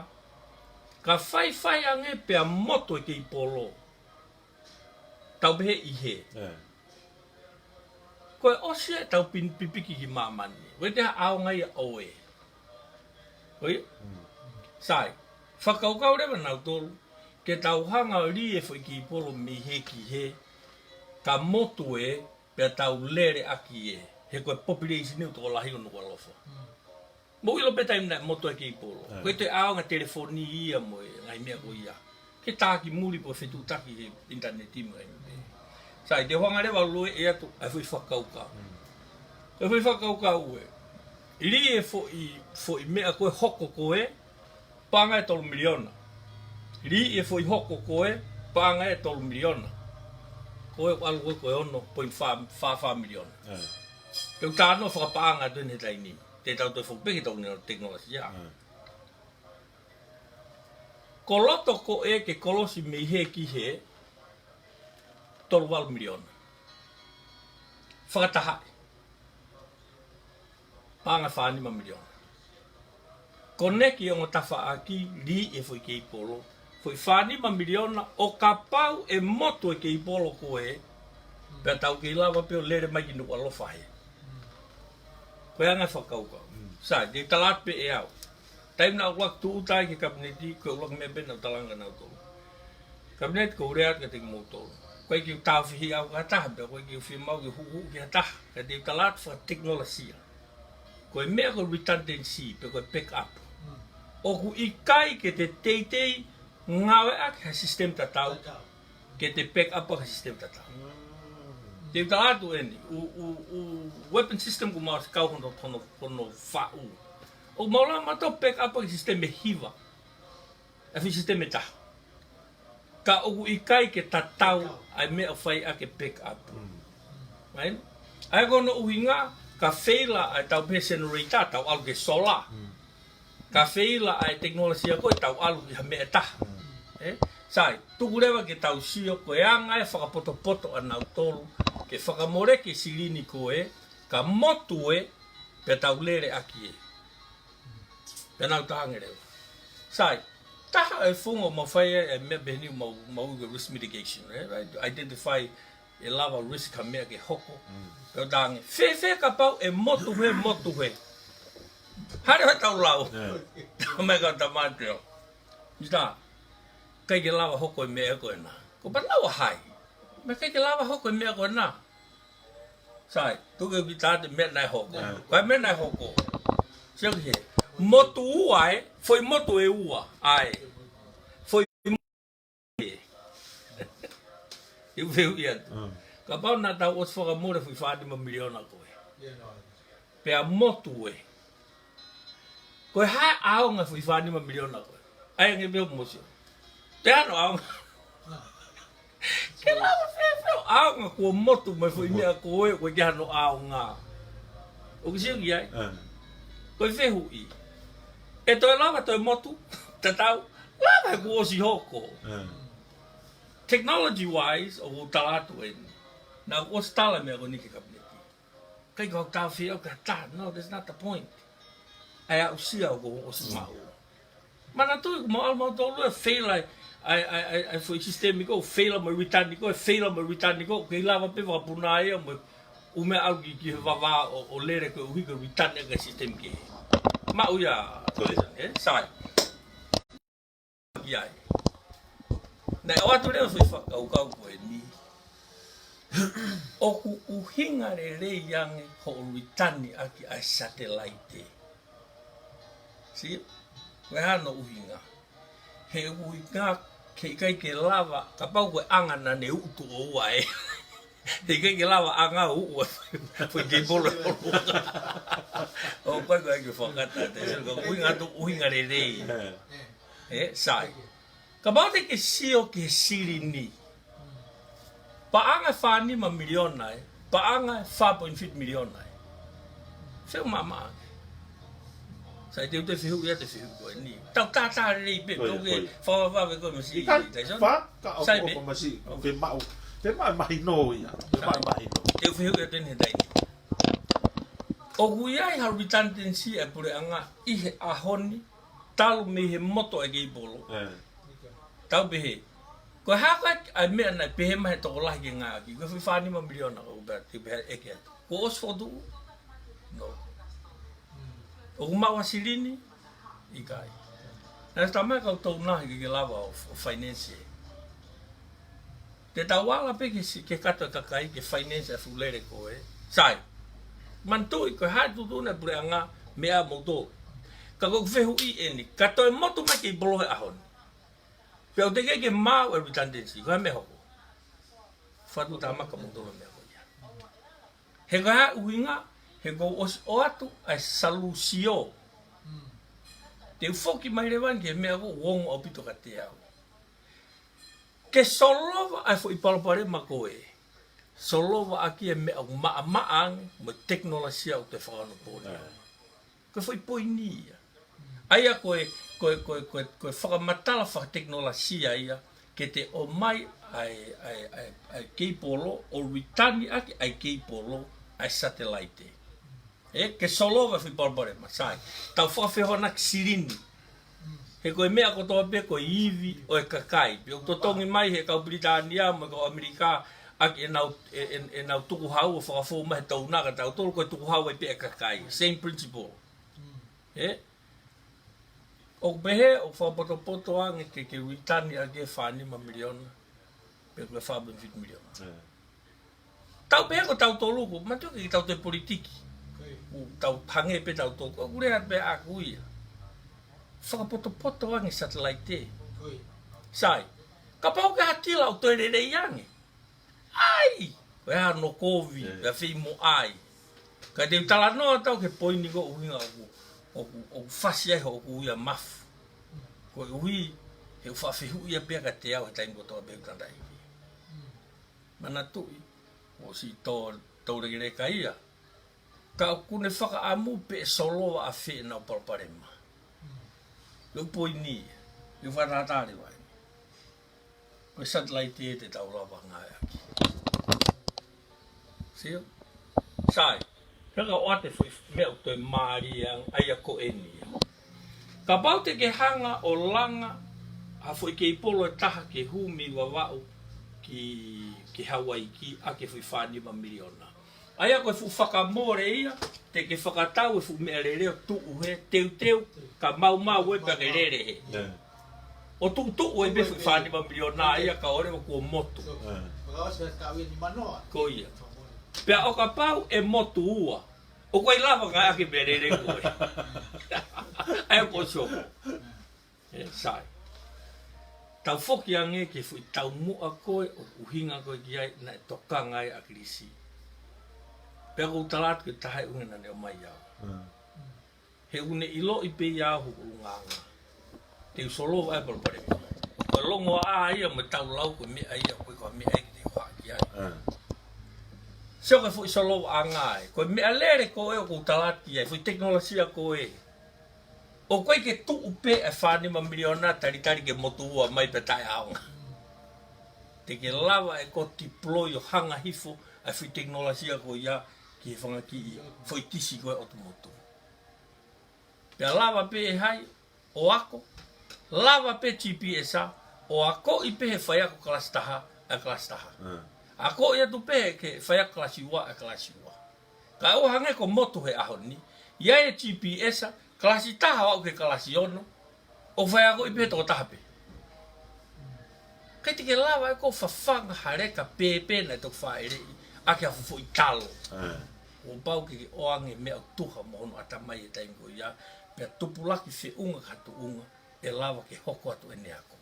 Ka faifai ange pea motu e keipolo. Tau pehē ʻi hē. Ko e ʻosi ʻetau pin-, pipiki ki māmani. Ko e te ha ʻaonga ia ʻo ē. Ko ia? Sai. Fakakaukau leva nautolu. Ke tau hanga ʻo lī e foʻi keipolo mei hē ki hē. Ka motu ē, pea tau lele ʻaki ē. He ko e population ʻoku tokolahi ʻo Nukuʻalofa. Mou ʻilo pē taimi naʻe motu ai e keipolo. Ko e te ʻaonga telefoni ia mo e ngaahi meʻa ko ia. Ke tā ki muli pe fetuʻutaki he ʻinitaneti mo e ngaahi meʻa. Sai, te u hanga leva ʻo lue atu ʻa e foʻi fakakaukau. Ko e foʻi fakakaukau ē. Lī e foʻi, foʻi meʻa ko ē hoko ko ē, paʻanga ʻe tolu miliona. Lī e foʻi hoko ko ē, paʻanga ʻe tolu miliona. Ko e ʻalu ko ē ko e ono poini fā, fā fā miliona. Ke u talanoa fakapaʻanga atu eni he taimi ni. Te tau toe foki pē ki he tau tekinolosia. Ko loto ko ē ke kolosi mei hē ki hē, tolu valu miliona. Fakatahaʻi. Paʻanga fā nima miliona. Koneki ongo tafaʻaki, lī e foʻi keipolo. Foʻi fā nima miliona, ʻo kapau ʻe motu e keipolo ko ē, pea tau kei lava pē ʻo lele mai ki Nukuʻalofa hē. Ko e anga e fakakaukau. Sai, te u tala atu pē ʻe au. Taimi naʻa ku ʻuluaki tūʻuta ai ki he Kapineti, ko e ʻuluaki meʻa pē naʻa ku talaange kia nautolu. Kapineti, ʻoku ou lea atu kiate kimoutolu. ʻOku ʻikai ke u tāufehiʻa au ki ha taha, pea ʻoku ʻikai ke u fiemaʻu ke u huʻuhuʻu ki ha taha. Ka te u tala atu fakatekinolosia. Ko e meʻa ko e redundancy, pe ko e backup. ʻOku ʻikai ke te teitei ngāueʻaki ha system tatau, ke te backup ʻaki ha system tatau. Te u tala atu eni, ʻū, ʻū, ʻū weapon system ʻoku mau kau hono, hono, hono faʻu. ʻOku mau lava mautolu backup ʻaki system ʻe hiva. ʻA e foʻi system ʻe taha. Ka ʻoku ʻikai ke tatau ʻa e meʻa ʻoku fai ʻaki e backup. Right? ʻA ia ko hono ʻuhinga, ka feila ʻa e tau pē generator, tau ʻalu ki he solar. Ka feila ʻa e tekinolosia ko ē, tau ʻalu ki ha meʻa ʻe taha. Ē? Sai, tuku leva ke tau sio ko e anga e fakapotopoto ʻanautolu, ke fakamoleki e silini ko ē, ka motu ē, pea tau lele ʻaki ē. Pea nau tā ange leva. Sai, taha e founga ʻoku mau fai ai e meʻa pehē ni ʻoku mau, mau ui ko e risk mitigation, ē? Right? Identify e lava risk ha meʻa ke hoko. Pea u tā ange, fēfē kapau ʻe motu hē, motu hē. Hare ha tau lau. Tau mai ka tamate o. Mita, ʻikai ke lava hoko e meʻa ko ena. Ko pea lau ʻa hai. Meʻa ʻikai ke lava hoko e meʻa ko ena. Sai, tuku ke u kiʻi tā atu e meʻa naʻe hoko. Ko e meʻa naʻe hoko. Sio ki hē. Motu ua ē, foʻi motu ʻe ua. ʻA ē. Foʻi motu ē. ʻOku ou fehuʻi atu. Kapau naʻa tau ʻosi fakamole foʻi fā nima miliona ko ē. Pea motu ē. Ko e hā e ʻaonga foʻi fā nima miliona ko ē. ʻAi ange pē ʻo mosio. Te ano ʻaonga. Ke lava fēfē ʻaonga kuo motu mai foʻi meʻa ko ē, ʻoku ʻikai ke hano ʻaonga. ʻOku ke sio ki ai. Ko e fehuʻi. ʻE toe lava toe motu, tatau, lava he kuo ʻosi hoko. Technology wise, ʻoku ou tala atu eni. Naʻa ku ʻosi tala e meʻa ko eni ki he Kapineti. ʻIkai ke u tāufehiʻa au ki ha taha. No, that's not the point. ʻA e aʻusia ʻoku ou ʻosi maʻu. Manatuʻi, ʻoku mau ʻalu mautolu ʻo feila ai, ʻa e, ʻa e, ʻa e, ʻa e foʻi system ko ē, feila mo e return ko ē, feila mo e return ko ē, ʻoku kei lava pē fakapuna ia mo e ʻū meʻa ʻalu ki, ki he vavā ʻo, ʻo lele koeʻuhi ko e return ʻaki e system kehe. Maʻu ia, ē, sai. ʻI ai. Naʻe ʻoatu leva e foʻi fakakaukau ko eni. ʻOku ʻuhinga lelei ange hoʻo return ʻaki ʻa e satelaite. See? Ko e hā hono ʻuhinga? He ʻuhinga ke ʻikai ke lava, kapau ko e anga naʻa ne utu ʻo ua ē. He ʻikai ke lava anga uʻu e foʻi, foʻi keipolo ʻe ʻolunga. ʻOku ʻikai ko e ʻai ke fakakata, te sio ka ʻuhinga atu ʻuhinga lelei. Ē, sai. Kapau te ke sio ki he silini. Paʻanga fā nima miliona ē. Paʻanga fā point fitu miliona ē. Feu mama. Sai te u toe fehuʻi atu e fehuʻi ko eni. Tau tātā lelei pē, tau ke fakavave ko e masi. Sai pē. Femaʻu. Femaʻu mahino ia. Femaʻu mahino. Te u fehuʻi atu eni he taimi ni. ʻOku ʻi ai ha redundancy ʻa e puleʻanga ʻi he ʻaho ni, talu mei he motu ʻa e keipolo. Tau pehē. Ko e hā ko ē ʻa e meʻa naʻe pehē mai he tokolahi ke ngāueʻaki. Ko e foʻi fā nima miliona ko ē pea te pehē ʻeke atu. Kuo ʻosi fokotuʻu? No. ʻOku maʻu ha silini? ʻIkai. Naʻe tamai kau tau nahi ke ke lava ʻo, ʻo finance ē. Te tau ala pē ke si-, ke kato e kakai ke finance ʻa e fuʻu lele ko ē. Sai. Manatuʻi ko e hā e tuʻutuʻuni ʻa e puleʻanga meʻa moutolu. Ka ko e fehuʻi eni, ka toe motu mai keipolo he ʻaho ni. Pea ʻoku teʻeki ke maʻu e redundancy, ko e hā e meʻa hoko? Fatu tamaka moutolu meʻa ko ia. He ko e hā e ʻuhinga, he kuo u ʻosi ʻoatu ʻa e salusio. Te u foki mai leva eni ki he meʻa ko ē ʻoku ongo ʻaupito kiate au. Ke solova ʻa e foʻi palopalema ko ē. Solova ʻaki e meʻa ʻoku maʻamaʻa ange mo e tekinolosia ʻoku te fakaonopōni. Ko e foʻi poini ia. ʻA ia ko e, ko e, ko e, ko e, ko e fakamatala fakatekinolosia ia, ke te ʻomai ʻa e, ʻa e, ʻa e, ʻa e keipolo ʻo return ʻaki ʻa e keipolo ʻa e satelaite. Ē, ke solova e foʻi palopalema, sai. Tau fakafehoanaki silini. He ko e meʻa kotoa pē ko e ivi ʻo e kakai. Pea ʻoku totongi mai he kau Pilitānia mo e kau ʻAmelika ʻaki ʻenau, ʻe, ʻe, ʻenau tukuhau ʻo fakafou mai he touna ka tautolu ko e tukuhau ai pē ʻa e kakai. Same principle. ʻE? ʻOku pehē, ʻoku fakapotopoto ange ke, ke return ʻaki e fā nima miliona, pe ko e fā point fitu miliona. Tau pehē ko tautolu ko, manatuʻi ke tau toe politiki. ʻOku tau hangē pē tautolu, ʻoku lea pē ʻaku ia. Fakapotopoto ange satellite. Sai, kapau ke hatila ʻo toe lelei ange. ʻAi, ko e hā hono kovi, pea fei mo ai. Ka te u talanoa atu ki he poini ko e ʻuhinga ʻoku, ʻoku, ʻoku fasi ai hoku ui a mafu. Koeʻuhi, he ʻoku faʻa fehuʻia pē ia kiate au he taimi kotoa pē ʻoku tanda ai. Manatuʻi, ʻosi tō, tō lekeleka ia. Ka ʻoku ne fakaʻamu pe ʻe solova ʻafē ʻenau palopalema. Ko e poini ia, ʻi he fakatātā leva eni. Ko e satellite ē te tau lava ngāueʻaki. Sio? Sai, he ka ʻoatu e foʻi meʻa ʻoku toe mālie ange, ʻa ia ko eni ia. Kapau te ke hanga ʻo langa ha foʻi keipolo ʻe taha ke hū mei Vavaʻu ki, ki Hauaiki ʻaki e foʻi fā nima miliona. ʻA ia ko e fuʻu fakamole ia, te ke fakatau e fuʻu meʻalele ʻo tuʻu hē, teuteu, ka maumau ē pea ke lele hē. ʻO tuʻutuʻu ai pē foʻi fā nima miliona ia kae ʻoua kuo motu. Ko ia. Pea ʻo kapau ʻe motu ua, ʻoku ʻikai lava ngāueʻaki e meʻalele ko ē. ʻA ia ko e soko. ʻE, sai. Tau foki ange ki he foʻi taumuʻa ko ē ʻoku ʻuhinga ko ē ki ai naʻe tokanga ai ʻa ʻAkilisi. Pea ʻoku ou tala atu ko e taha e ʻuhinga naʻa ne ʻomai au. He ʻoku ne ʻiloʻi pē ia hoku ʻulungaanga. Te u solova e palopalema. Ko e longoaʻa ia mo e taulau ko e meʻa ia ko e ko e meʻa ia ke te u hā ki ai. Sio ko e foʻi solovaʻanga ē. Ko e meʻalele ko ē ʻoku ou tala atu ki ai. Foʻi tekinolosia ko ē. ʻOku ʻikai ke tuʻu pē e fā nima miliona talitali ke motu ua mai pea taʻeʻaonga. Te ke lava ʻe koe ʻo deploy ʻo hanga hifo e foʻi tekinolosia ko ia ki he fanga kiʻi foʻi tisi ko ē ʻotu motu. Pea lava pē ʻe hai ʻo ako, lava pē G P S a, ʻo akoʻi pē he faiako kalasi taha, ʻa e kalasi taha. Akoʻi atu pē he faiako kalasi ua, ʻa e kalasi ua. Kae ʻoua hangē ko e motu he ʻaho ni, ʻi ai e G P S ʻa e kalasi taha ʻo aʻu ki he kalasi ono, ʻoku faiakoʻi pē he tokotaha pē. ʻIkai te ke lava ʻe koe ʻo fafanga ha leka pēpē naʻe toki fāʻeleʻi ʻaki ha fuʻu foʻi talo. Kuo pau ke ke ʻoange meʻa ʻoku tuha mo hono ʻatamai he taimi ko ia, pea tupulaki feʻunga ki ha tuʻunga ʻe lava ke hoko atu ʻene ako.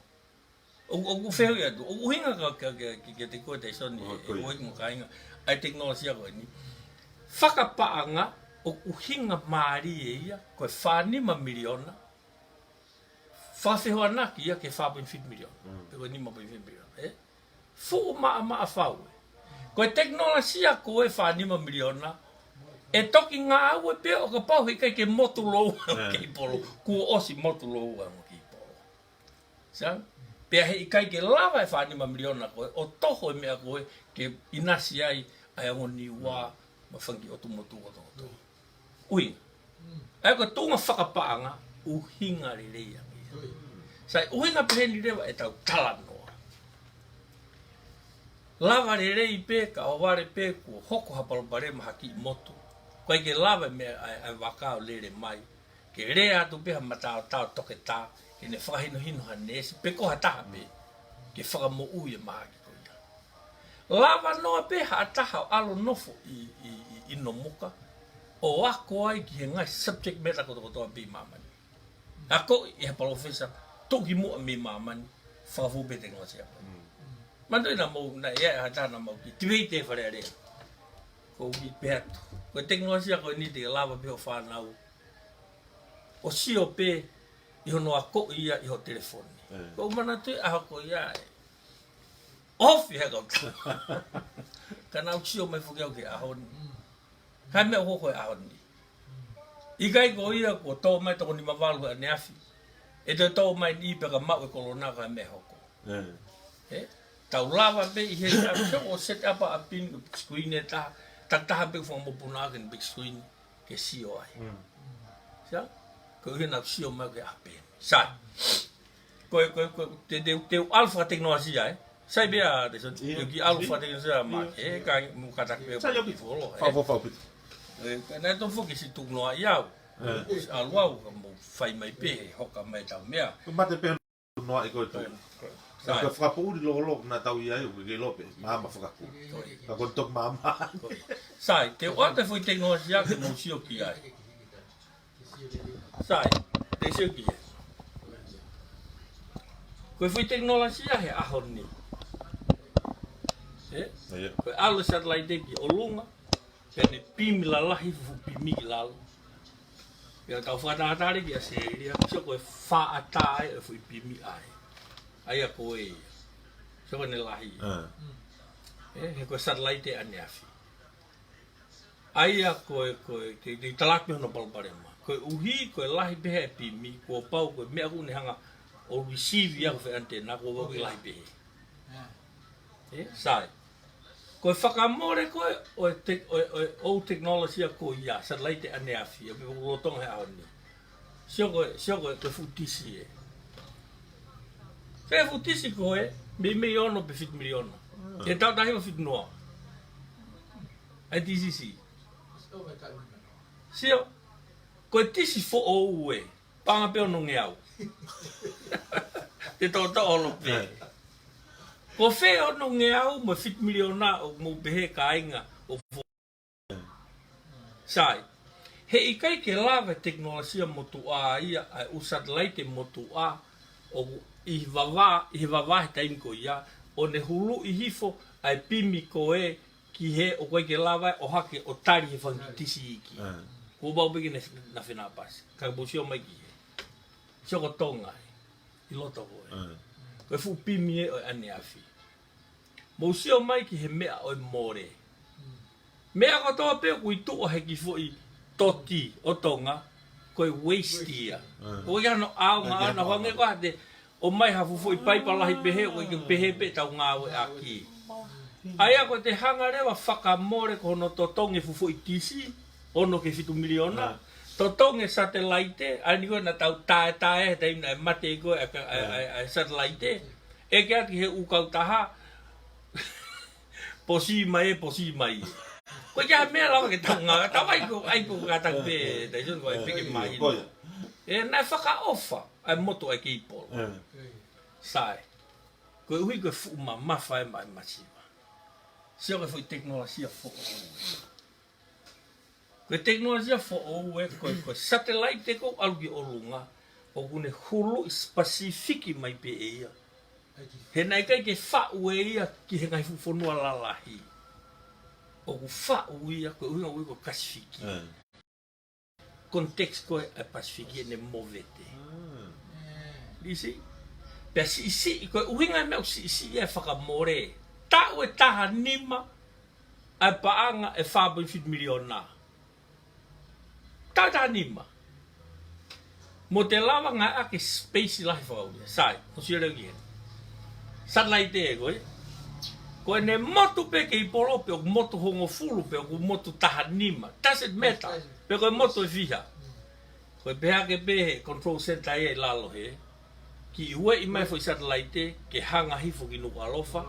ʻOku, ʻoku fehuʻi atu, ʻoku ʻuhinga ka, ka, ka, ki, kiate koe Taisoni, ʻe, ʻe ʻoku ʻi ai mo kāinga, ʻa e tekinolosia ko eni. Fakapaʻanga, ʻoku ʻuhinga mālie ia, ko e fā nima miliona, fakafehoanaki ia ki he fā point five miliona. Pe ko e nima point five miliona, ē? Fuʻu maʻamaʻa fau ē. Ko e tekinolosia ko ē fā nima miliona, ʻe toki ngāue pē ʻo kapau he ʻikai ke motu lōua e keipolo, kuo ʻosi motu lōua e keipolo. Sai? Pea he ʻikai ke lava e fā nima miliona ko ē, ʻo toho e meʻa ko ē ke ʻinasi ai ʻa e ongo Niua mo e fanga kiʻi ʻotu motu kotoa. ʻUhinga. ʻA ia ko e tuʻunga fakapaʻanga, ʻuhinga lelei ange ia. Sai, ʻuhinga peheni leva ʻetau talanoa. Lava lelei pē, kae ʻohovale pē, kuo hoko ha palopalema ha kiʻi motu. ʻOku ʻikai ke lava e meʻa ʻa e, ʻa e vaka ʻo lele mai. Ke lea atu pē ha mataotao toketā, ke ne fakahinohino ha neesi, pe ko ha taha pē, ke fakamoʻui e mahaki ko ia. Lava noa pē ha taha ʻo ʻalu ʻo nofo ʻi, ʻi, ʻi, ʻi Nomuka, ʻo ako ai ki he ngaahi subject matter kotokotoa pē ʻi māmani. Akoʻi ʻe ha palōfesa, tuʻu ki muʻa mei māmani, fakafou pē tekinolosia. Manatuʻi naʻa mou, naʻe ʻi ai ha taha naʻa mou kiʻi debate he Fale Alea. ʻOku ou kiʻi pehē atu. Ko e tekinolosia ko eni te ke lava pē hoʻo fānau ʻo sio pē ʻi hono akoʻi ia ʻi ho telefoni. Ko u manatuʻi ʻaho ko ia ē. Ofi he kau. Ka naʻa ku sio mai foki au ki he ʻaho ni. Ka meʻa ʻoku hoko he ʻaho ni. ʻIkai ko ia kuo tō mai toko nima valu he ʻaneafi. ʻE toe tō mai ni pea ka maʻu e kolona ka meʻa hoko. Ē? Tau lava pē ʻi he ʻapi, ʻo set up ʻa ʻapi ni, screen ʻe taha, takitaha pē ʻoku fakamopuna ʻaki ni big screen ke sio ai. Sai? Ko ia naʻa ku sio mai ki he ʻapi ni. Sai. Ko e, ko e, ko e, te, te, te u ʻalu fakatekinolosia, ē? Sai pē ʻa, te so, te u kiʻi ʻalu fakatekinolosia ma, ē, ka mu kata pē. Sai, ʻio, ki folo, ē? Fakafoʻou pē. Ē, ka naʻe tō foki si tuku noa ʻi au. ʻOsi ʻalu au ka mou fai mai pē he hoka mai ʻetau meʻa. Ko e mate pē noa i ko e tau. Ko e, ko e, sai. Ka ko e fakapoʻuli lōloa naʻa tau ʻi ai, ʻoku ke lope, maama fakakū. Ko e. Ka ko e toki maama. Ko e. Sai, te u ʻoatu e foʻi tekinolosia ke mou sio ki ai. Sai, te u sio ki ai. Ko e foʻi tekinolosia he ʻaho ni. ʻE? ʻIo. Ko e ʻalu e satelaite ki ʻolunga, pea ne pimi lalahi fuʻu pimi ki lalo. Pea tau fakatātā leva ki ʻAositelēlia, sio ko e fā ʻatā ʻa e foʻi pimi ʻa e. ʻA ia ko e ia. Sio ko ʻene lahi. ʻE, he ko e satelaite ʻaneafi. ʻA ia ko e, ko e, te, te talaki hono palopalema. Koeʻuhi, ko e lahi pehē e pimi, kuo pau ko e meʻa ʻoku ne hanga ʻo receive ia ko e foʻi antenna, kuo pau ke lahi pehē. ʻE, sai. Ko e fakamole ko ē ʻo e te-, ʻo e, ʻo e, ʻo e tekinolosia ko ia, satelaite ʻaneafi, ʻo pehē ʻoku lolotonga he ʻaho ni. Sio ko e, sio ko e, ko e fuʻu tisi ē. Ko e fuʻu tisi ko ē, meimei ono pe fitu miliona. Ke tau tahi ʻo fitu noa. ʻA e tisi. Sio, ko e tisi foʻou ē. Paʻanga pē onongeau. Te toʻotoʻo holo pē. Ko fē onongeau mo e fitu miliona ʻoku mou pehē kāinga ʻo fo-, sai. He ʻikai ke lava e tekinolosia motuʻa ia, ʻa e ʻū satelaite motuʻa, ʻoku ʻi vavā, ʻi he vavā he taimi ko ia, ʻo ne huluʻi hifo ʻa e pimi ko ē ki hē ʻoku ʻikai ke lava ʻo hake ʻo tali he fanga kiʻi tisi iiki. Kuo pau pē ke ne, na fenāpasi. Ka mou sio mai ki hē. Sio ko Tonga ē. ʻI loto ko ē. Ko e fuʻu pimi ē ʻo e ʻaneafi. Mou sio mai ki he meʻa ʻo e mole. Meʻa kotoa pē ʻoku ʻi tuʻa he kiʻi foʻi toti ʻo Tonga, ko e waste ia. ʻOku ʻikai hano ʻaonga, ʻikai hano ʻaonga. Hangē ko ha te ʻomai ha fuʻu foʻi paipa lahi pehē, ʻoku ʻikai ke pehē pē ʻetau ngāueʻaki. ʻA ia ko e te hanga leva fakamole ko hono totongi e fuʻu foʻi tisi, ono ki he fitu miliona. Totongi e satelaite, ʻa eni ko ē naʻa tau taetae he taimi naʻe mate ai ko ē ʻa e, ʻa e, ʻa e, ʻa e satelaite. ʻEke atu ki he ʻū kautaha, posi mai ē, posi mai ē. Ko e kiʻi meʻa lava ke tau ngāue, tau ʻai ko, ʻai ko ka tau pē, tai sio ko e peke mai. Ko ia. ʻE, naʻe fakaʻofa ʻa e motu ʻa e keipolo. Sai. Koeʻuhi ko e fuʻu mamafa e maʻi masiva. Sio ko e foʻi tekinolosia foʻou. Ko e tekinolosia foʻou ē, ko e, ko e satelaite ʻoku ʻalu ki ʻolunga, ʻoku ne huluʻi Pasifiki mai pē ʻe ia. He naʻe ʻikai ke faʻu ʻe ia ki he ngaahi fuʻu fonua lalahi. ʻOku faʻu ia, koeʻuhi ko e Pasifiki. Context ko ē ʻa e Pasifiki ʻene movete. You see? Pea siʻisiʻi, ko e ʻuhinga e meʻa ʻoku siʻisiʻi e fakamole. Taʻu ʻe taha nima, ʻa e paʻanga ʻe fā poini fitu miliona. Taʻu ʻe taha nima. Mo te lava ngāueʻaki e space lahi fakaʻuli. Sai, ʻo sio leva ki hē. Satelaite ē ko ē. Ko ʻene motu pē keipolo pe ʻoku motu hongofulu pe ʻoku motu taha nima. Doesn't matter. Pe ko e motu ʻe fiha. Ko e pehē hake pē he control center ia ʻi lalo hē. Kiʻi ueʻi mai foʻi satelaite, ke hanga hifo ki Nukuʻalofa.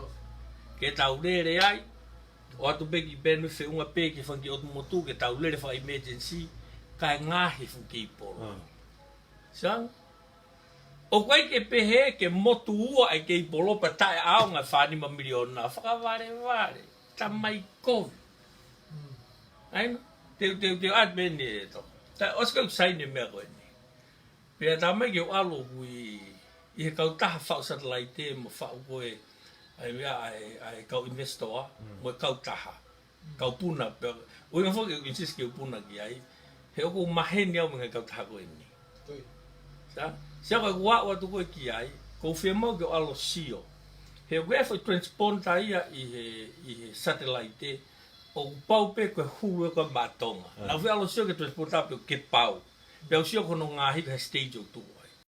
Ke tau lele ai, ʻoatu pē ki Penrith feʻunga pē ki he fanga kiʻi ʻotu motu ke tau lele faka-emergency, kae ngaahi fuʻu keipolo. Sai? ʻOku ʻikai ke pehē ke motu ua e keipolo pea taʻeʻaonga e fā nima miliona, fakavalevale, tamai kovi. ʻAi nō, te u, te u, te u ʻai pē eni ē tō. Ta ʻosi ko ē ʻoku saini e meʻa ko eni. Pea tā mai ke u ʻalu ʻoku ʻi, ʻi he kautaha faʻu satelaite mo faʻu ko ē, ʻa e meʻa ʻa e, ʻa e kau investor, mo e kautaha. Kau puna, pea, ʻuhinga foki ʻoku insist ke u puna ki ai, he ʻoku maheni au mei he kautaha ko eni. Sai? Sai ko ē ʻoku ou ʻoatu ko ē ki ai, ʻoku ou fiemaʻu ke u ʻalu ʻo sio. He ʻoku ʻi ai e foʻi transponder ia ʻi he, ʻi he satelaite, ʻoku pau pē ko e hulu ē ko ē maʻa Tonga. Naʻa ku fie ʻalu ʻo sio ki he transponder pē ke pau. Pea u sio ko hono ngaahi he stage ʻoku tuʻu.